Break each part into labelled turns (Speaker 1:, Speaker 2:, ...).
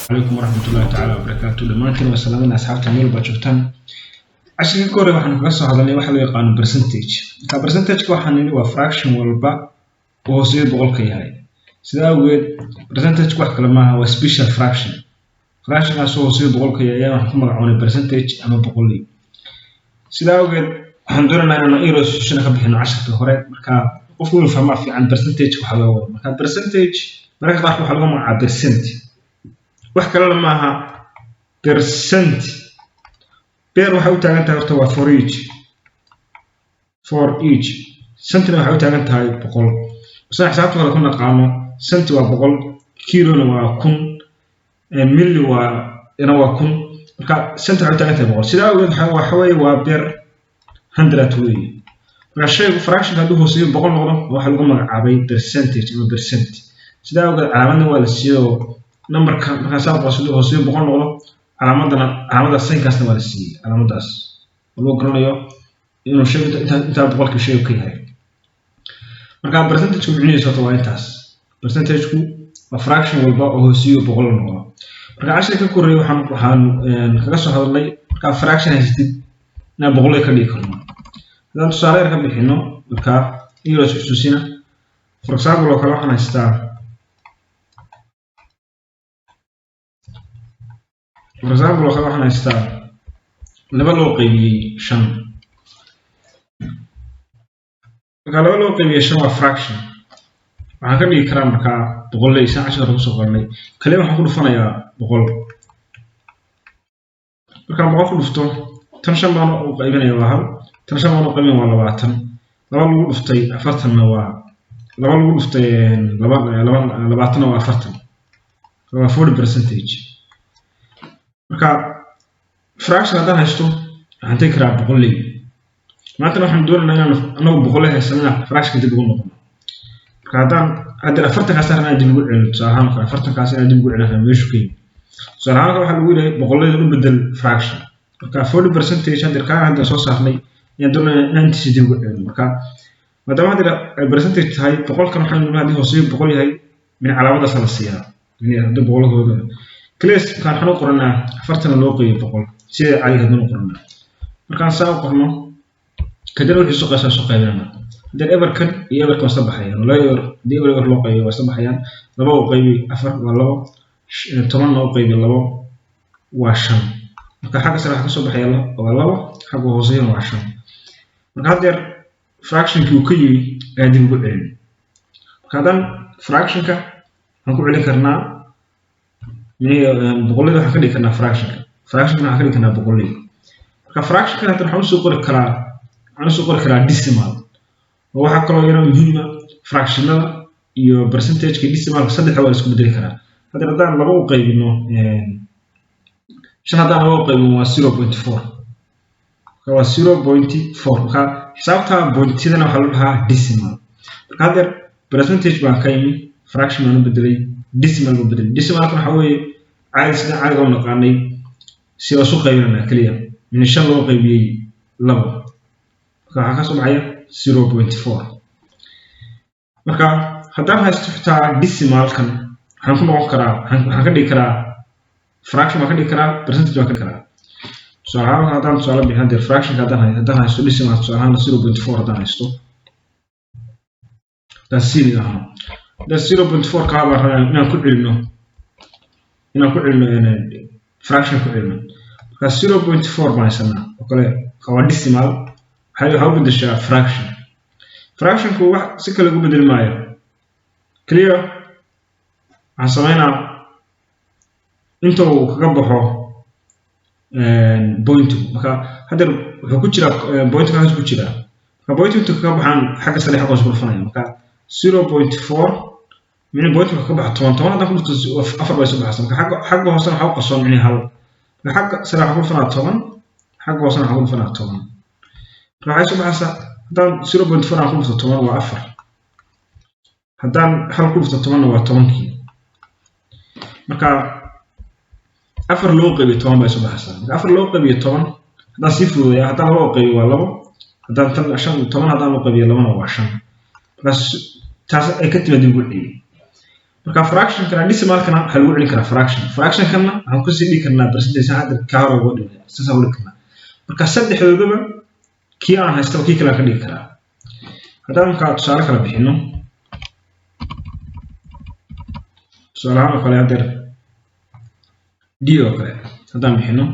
Speaker 1: Calaykum waraxmatullahi tacaala wabarakaatu. Dhammaantiin waa salaamina asxaabta meel baa joogtaan. Cashirka ka hore waxaanu kaga soo hadalnay waxa loo yaqaano percentage. Marka percentageka waxaan nidhi waa fraction walba oo hooseeyo boqolka yahay. Sidaa awgeed percentage wax kale maaha, waa special fraction. Fractionkaas oo hooseeyo boqolka yahay ayaa waxaan ku magacoonay percentage ama boqoley. Sidaa awgeed waxaan doonaynaa inaanu illustration ka bixino cashirka hore. Marka qofku inuu fahmaa fiican percentage waxa loo wado. Marka percentage mararka qaarkood waxaa lagu magacaabaa percent, wax kalena maaha. Percent, per waxay u taagan tahay horta waa for each, for each. Centna waxay u taagan tahay 100. Sida xisaabta kale ku naqaano, centi waa 100, kilona waa 1000, milli waa ina waa 1000. Marka cent waxay u taagan tahay 100. Sidaa awgeed waxa weeye waa per 100 weeye. Marka shaygu fractionka hadduu hooseeyo 100 noqdo, waxaa lagu magacaabay percentage ama percent. Sidaa awgeed calaamadna waa la siiyey oo numberka markaa saa qoos hooseeyo 100 noqdo, calaamadana, calaamadda signkaasna waa la siiyey, calaamaddaas oo lagu garanayo inuu shaygu intaa boqolkii shaygu ka yahay. Marka percentageku micnihiisu horta waa intaas. Percentageku waa fraction walba oo hooseeyo 100 noqdo. Marka cashirka ka korreeyay waxaan kaga soo hadalnay markaa fraction haysatid inaan boqolay ka dhigi karno. Haddaan tusaale yar ka bixino, marka iyadoo is xusuusina, for example oo kale waxaan haystaa, for example oo kale waxaan haystaa laba loo qaybiyey shan. Marka laba loo qaybiyey shan waa fraction. Waxaan ka dhigi karaa markaa boqolley saan cashir hore kusoo qornay. Kaliya waxaan ku dhufanayaa 100. Markaan 100 ku dhufto, tan shan baan u qaybinaya waa hal, tan shan baan u qaybinaya waa 20. Laba lagu dhuftay 40-na waa laba lagu dhuftay laba laba 20-na waa 40, waa 40 percentage. Marka fraction haddaan haysto, waxaan tegi karaa boqolley. Maantana waxaan doonaynaa inaan anagu boqolley haysanana fractionka dib ugu noqono. Marka haddaan haddeer 40-kaas rabnaa dib ugu celino, tusaale ahaan oo kale 40-kaas inaan dib ugu celino meeshu ka yimi. Tusaale ahaan waxaa lagu yidhahay boqolleyda u bedel fraction. Marka 40 percentage haddeer kaa hadda soo saarnay ayaan doonaynaa inaan intiisa dib ugu celino. Marka maadaama haddeer ay percentage tahay, boqolkan waxaan nidhi haddii hooseeyo 100 yahay, min calaamadaas la siiyaa haddii boqolkooda clears. Markaan waxaan u qoranaa 40 loo qeybiyo 100 sida caadiga haddaan u qoranaa. Markaan saa u qorno, kadibna wixii soo qaysaa soo qaybinana. Haddii eberkan iyo eberkan waa isla baxayaan, laba eber haddii eber eber loo qaybiyo waa isla baxayaan. Laba u qaybi afar waa labo, 10-na u qaybi labo waa shan. Marka xagga sare waxa kasoo baxaya waa labo, xagga hooseyana waa shan. Marka haddeer fractionkii uu ka yimi ayaan dib ugu celin. Marka haddaan fractionka waxaan ku celin karnaa boqolleyda, waxaan ka dhigi karnaa fractionka, fractionkana waxaan ka dhigi karnaa boqolley. Marka fractionkan hadda waxaan usoo qori karaa decimal. Oo waxaa kaloo iyana muhiima fractionada iyo percentageka, decimalka saddexda waa la isku bedeli karaa. Hadda haddaan laba u qaybino shan, haddaan laba u qaybino waa 0.4. Marka waa 0.4. Marka xisaabta pointidana waxaa la dhahaa decimal. Marka haddeer percentage baan ka yimi, fraction baan u bedelay, decimal baan bedelay. Decimalkan waxaa weeye caadi sida caadiga u naqaanay, si waa isu qaybinanaa keliya min shan loo qaybiyey labo. Marka waxaa kasoo baxaya 0.4. Marka haddaan haysto xitaa decimalkan, waxaan ku noqon karaa, waxaan ka dhigi karaa fraction baan ka dhigi karaa, percentage baan ka dhigi karaa. Tusaale ahaan haddaan tusaale bixin, haddee fractionka haddaan haysto decimal, tusaale ahaan 0.4 haddaan haysto, haddaan c nidhaahno, haddaan 0.4 kaa baan rabaa inaan ku celino fraction ku celino. Marka 0.4 baan haysanaa oo kale waa decimal. Waxaa u bedeshaa fraction. Fractionku wax si kale ugu bedeli maayo, clear. Waxaan sameynaa inta uu kaga baxo pointigu. Marka haddeer wuxuu ku jiraa pointiga halkaas ku jiraa. Marka pointigu inta kaga baxaan xagga sare xagga hoose ku dhufanaya. Marka 0.4 micni pointiga kaga baxa 10, 10 haddaan ku dhufto afar bay soo baxaysa. Marka xagga hoosena waxaa u qarsoon micni hal. Marka xagga sare waxaa ku dhufanaa 10, xagga hoosena waxaa ku dhufanaa 10. Marka waxay soo baxaysaa haddaan 0.4 aan ku dhufto 10 waa afar, haddaan hal ku dhufto 10-na waa 10-kii. Marka afar loo qaybiyo 10 bay soo baxaysaa. Marka afar loo qaybiyo 10 haddaan sii fududeeya, haddaan laba u qaybiyo waa labo, haddaan tan shan 10 haddaan u qaybiyo labana waa shan. Markaas taas ay ka timaad ugu celiyey. Marka fractionkana decimalkana waxaa lagu celin karaa fraction, fractionkana waxaan kusii dhigi karnaa percentage. Hadda kaa hore uga dhigay saasaan u dhigi karnaa. Marka saddexdoodaba kii aan haystaba kii kale aan ka dhigi karaa. Haddaan markaa tusaale kala bixino, tusaale ahaan oo kale haddeer d oo kale haddaan bixino,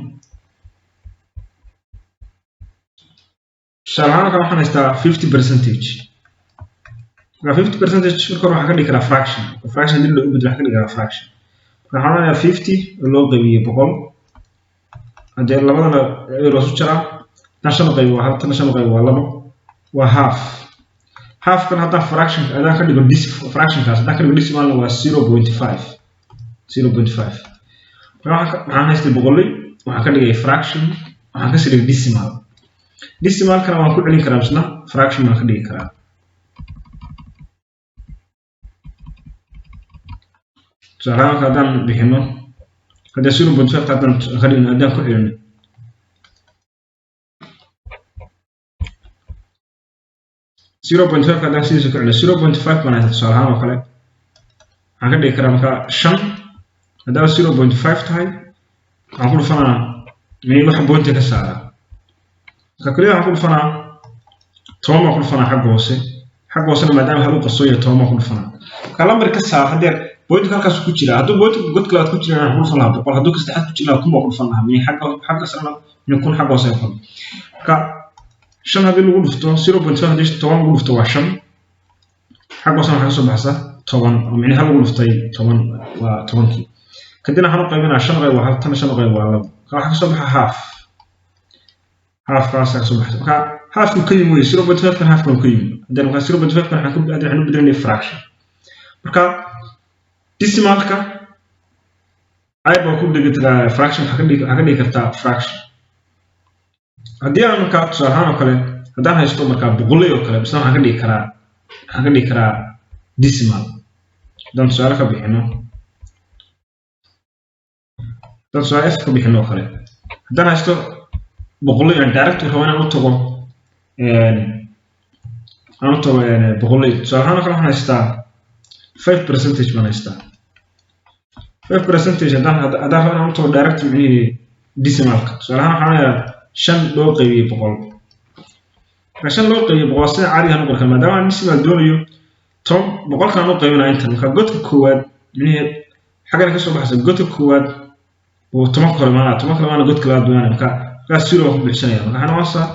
Speaker 1: tusaale ahaan oo kale waxaan haystaa 50%. Marka 50% marka hore waxaan ka dhigi karaa fraction. Fraction dib loo bedelo waxaan ka dhigi karaa fraction. Marka waxaan odhanayaa 50 oo loo qaybiyey 100. Haddee labadana eber waa isu jaraa, tan shan qayb waa hal, tan shan qayb waa labo, waa half. Halfkan haddaan fraction haddaan ka dhigo fractionkaas haddaan ka dhigo decimalna waa 0.5, 0.5. Marka waxaan haystay boqolli, waxaan ka dhigay fraction, waxaan kasii dhigay decimal. Decimalkana waan ku celin karaa, misna fraction baan ka dhigi karaa. Tusaale ahaan marka haddaan bixino haddii 0.5 haddaan ka dhigno, haddaan ku celino 0.5, haddaan sidiisa ku celino 0.5 baan haystaa tusaale ahaan oo kale, waxaan ka dhigi karaa marka shan haddaaba 0.5 tahay waxaan ku dhufanaa mini wax pointa ka saaraa. Marka kaliya waxaan ku dhufanaa 10 baan ku dhufanaa xagga hoose, xagga hoosena maadaama hal u qarsoon yahay 10 baan ku dhufanaa. Marka lambar ka saar haddeer pointka halkaas ku jira. Hadduu pointka godka labaad ku jira waxaan ku dhufan lahaa 100, hadduu ka saddexaad ku jira 1000 baan ku dhufan lahaa, mini xagga sarena mini 1000, xagga hoose 1000. Marka shan haddii lagu dhufto 0.5, haddii 10 lagu dhufto waa shan, xagga hoosena waxaa kasoo baxsa 10, oo micni hal lagu dhuftay 10 waa tobankii. Kadibna waxaan u qaybinaa shan qayb waa hal, tan shan qayb waa labo. Marka waxaa kasoo baxa half, halfkaasaa kasoo baxsa. Marka halfku ka yimi wey 0.5 kan, halfkan ka yimi haddana. Marka 0.5 kan waxaan u bedelinay fraction. Marka decimalka ay baa ku dhigi karaa fraction, waxaa ka dhigi kartaa fraction. Haddii aan markaa tusaale ahaan oo kale haddaan haysto markaa boqoley oo kale, misna waxaan ka dhigi karaa decimal. Haddaan tusaale ka bixino, haddaan tusaale f ka bixino oo kale, haddaan haysto boqoley aan direct rabo inaan u tago, aan u tago boqoley, tusaale ahaan oo kale waxaan haystaa 5% baan haystaa. 5% haddaan rabo inaan u tago direct micnihii decimalka, tusaale ahaan waxaan leeyahay shan loo qaybiyey 100. Marka shan loo qaybiyey 100 sida caadiga aan u qori kara, maadaama aan decimal doonayo 10 boqolkaan u qaybinaa intan. Marka godka koowaad micnihii xaggana kasoo baxaysa godka koowaad wuu tobanka hore imaanaya, tobanka imaanaya, godka labaad imaanaya. Marka markaas zero baan ku buuxsanaya. Marka waxay noqonaysaa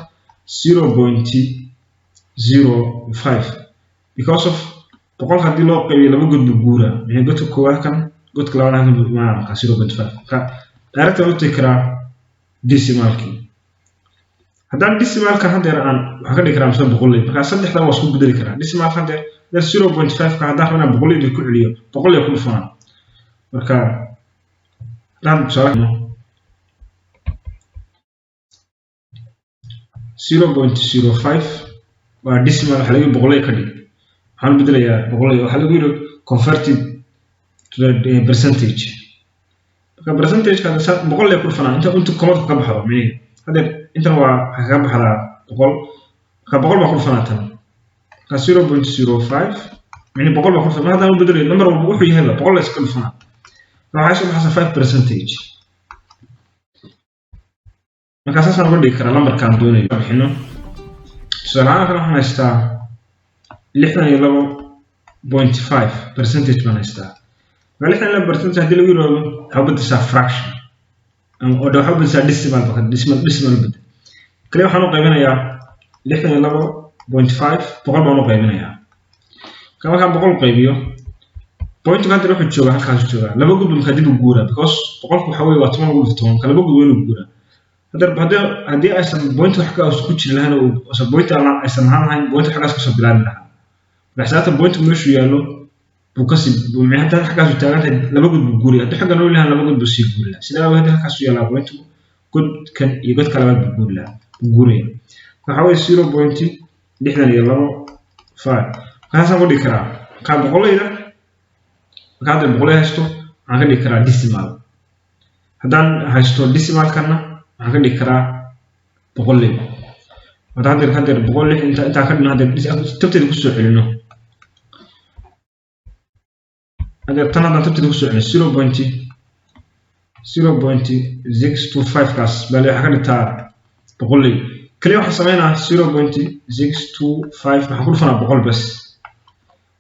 Speaker 1: 0.05, because of boqolka haddii loo qaybiyo laba god buu guuraa, micnihii godka koowaad kan, godka labaad halkan buu imaanaya. Marka 0.5 marka direct aan u tegi karaa decimalkii. Haddaan decimalkan haddeer aan waxaan ka dhigi karaa mise boqoley. Marka saddexdan waa isku bedeli karaa decimalka haddeer 0.5 ka haddaan rabo inaan boqoleyda ku celiyo, boqoley ku dhufanaa. Marka haddaan tusaale 0.05 waa decimal, waxaa lagu boqoley ka dhig, waxaan u bedelayaa boqoley. Waxaa lagu yidhi converted to the percentage. Marka percentage ka boqol ku dhufanaa inta komada ka baxdo micnihi haddeer intan waa waxay kaga baxdaa 100. Marka 100 baa ku dhufanaa tan. Marka 0.05 micnihi 100 baa ku dhufanaa. Haddaan u bedelayo number walba wuxuu yahayba 100 la iska dhufanaa. Marka waxay soo baxaysaa 5%. Marka saasaan uga dhigi karaa lambarkaan doonayo bixino. Tusaale ahaan kale waxaan haystaa 62.5% baan haystaa. Marka 62% haddii lagu yiraahdo waxaa u bedeshaa fraction oo waxaa u bedeshaa decimal, baka decimal u bedel. Kaliya waxaan u qaybinayaa 62.5 100 baan u qaybinayaa. Marka markaan 100 qaybiyo, pointka hadda wuxuu joogaa halkaasuu joogaa, laba gudba markaa dib u guuraa, because boqolku waxa weeye waa 10 lagu dhufto 10, marka laba gud waa inuu guuraa. Haddii aysan pointka xaggaas ku jiri lahayn oo aysan point aysan lahaan lahayn, pointka xaggaas kasoo bilaabi lahaa. Marka xisaabta pointka meeshuu yaallo buu kasii hadda xaggaasu taagan tahay, laba god buu guuraya. Haddii xaggan loo lahaan laba god buu sii guuri lahaa. Sidaa awgeed halkaasuu yaalaa pointku, godkan iyo godka labaad buu guuri lahaa, buu guuraya. Marka waxaa weeye 0.625. Markaasaan ku dhigi karaa markaa boqolayda. Marka hadda boqolay haysto waxaan ka dhigi karaa decimal. Haddaan haysto decimalkana waxaan ka dhigi karaa boqoley. Hadda haddeer 106 intaan ka dhigno, haddeer tabteeda kusoo celino. Hadda tan haddaan tabtida kusoo celin, 0.0625 kaas baa waxaa ka dhigtaa boqolley. Kaliya waxaan sameynaa 0.625 waxaan ku dhufanaa 100 bes.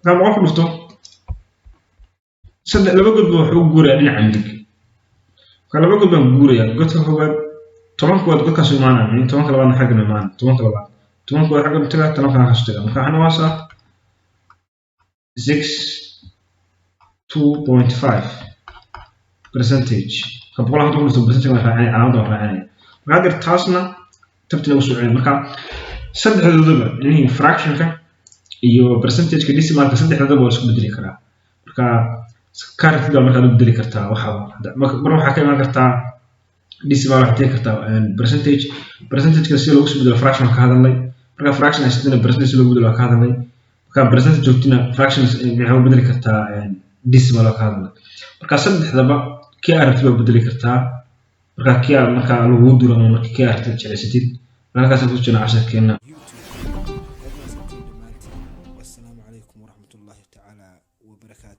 Speaker 1: Markaan 100 ku dhufto, saddex laba god ba wuxuu u guurayaa dhinaca midig. Marka laba god baan guurayaa. Godka koowaad, 10 koowaad godkaasu imaanaya, 10-ka labaadna xaggan imaanaya. 10-ka labaad, 10 koowaad xaggan tagaa, 10-kana halkaasu tagaa. Marka waxaa noqonaysaa 62.5 percentage. Marka 100 hadda ku dhufto, percentage waan raacinaya, calaamadda waan raacinaya. Marka haddeer taasna tabtina ugu soo celin. Marka saddexdoodaba, micnihii fractionka iyo percentageka, decimalka, saddexdoodaba waa isku bedeli karaa. Marka ka rabtid baa markaad u bedeli kartaa. Waxaba mar waxaa ka imaan kartaa decimal, waxaad tegi kartaa percentage. Percentageka si loogu soo bedelo fraction waan ka hadalnay. Marka fraction haysatana, percentage si loogu bedelo waan ka hadalnay. Marka percentage joogtina, fraction maxaa u bedeli kartaa decimal, waan ka hadalnay. Marka saddexdaba kii aad rabtid baa bedeli kartaa. Marka kii aad marka lagugu duro ama marka kii aad rabtid jeclaysatid. Marka halkaasaan ku jirna casharkeena.
Speaker 2: YouTube. Waad mahadsantihiin dhammaantiin. Wassalaamu calaykum waraxmatullaahi tacaala wabarakaatu.